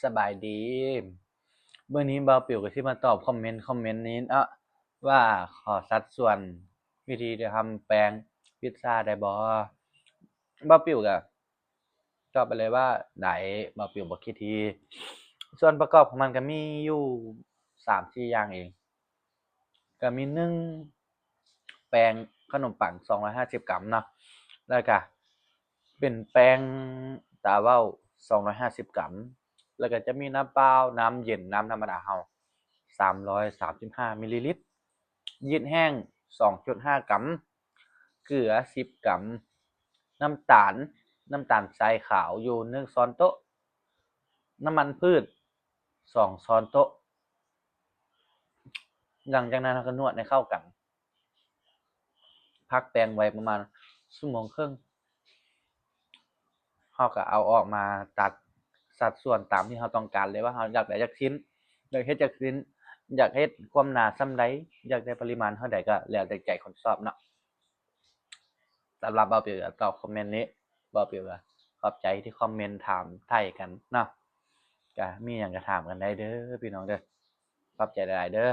ສະບາຍດີ. ມື້ນີ້ບ່າວປິວກໍຊິມາຕອບຄອມເມັນ ຄອມເມັນນີ້ເນາະ ວ່າຂໍສັດສ່ວນວິທີທຳແປ້ງພິດຊາໄດ້ບໍ່? ບ່າວປິວກໍຕອບໄປເລີຍວ່າໄດ້, ບ່າວປິວບໍ່ຄິດທີ່. ສ່ວນປະກອບຂອງມັນກໍມີຢູ່ສາມສີ່ຢ່າງເອງ. ກໍມີ ໜຶ່ງ ແປ້ງຂະໜົມປັງສອງຮ້ອຍຫ້າສິບກຣາມເນາະ ແລ້ວກະເປັນແປ້ງຕາເວົ້າສອງຮ້ອຍຫ້າສິບກຣາມ ແລ້ວກະຈະມີນ້ຳເປົ່າ, ນ້ຳເຢັນ, ນ້ຳທຳມະດາເຮົາ ສາມຮ້ອຍສາມສິບຫ້າມິນລີລິດ, ຢີດແຫ້ງສອງຈຸດຫ້າກຣາມ, ເກືອສິບກຣາມ, ນ້ຳຕານ, ນ້ຳຕານຊາຍຂາວຢູ່ໜຶ່ງຊ້ອນໂຕະ, ນ້ຳມັນພືດສອງຊ້ອນໂຕະ. ຫຼັງຈາກນັ້ນເຮົາກໍນວດໃຫ້ເຂົ້າກັນ ພັກແປ້ງໄວ້ປະມານຊົ່ວໂມງເຄິ່ງ ເຮົາກໍເອົາອອກມາຕັດສັດສ່ວນຕາມທີ່ເຮົາຕ້ອງການເລີຍ ວ່າເຮົາຢາກໄດ້ຈັກຊິ້ນ, ຢາກເຮັດຈັກຊິ້ນ, ຢາກເຮັດຄວາມໜາສ່ຳໃດ, ຢາກໄດ້ປະລິມານເທົ່າໃດ ກໍແລ້ວແຕ່ໃຈຄົນຊອບເນາະ. ສຳລັບບ່າວປິວກໍຕອບຄອມເມັນນີ້, ບ່າວປິວກໍຂອບໃຈທີ່ຄອມເມັນຖາມໄຖ່ກັນເນາະ. ກໍມີຫຍັງກໍຖາມກັນໄດ້ເດີພີ່ນ້ອງເດີ. ຂອບໃຈຫຼາຍໆເດີ.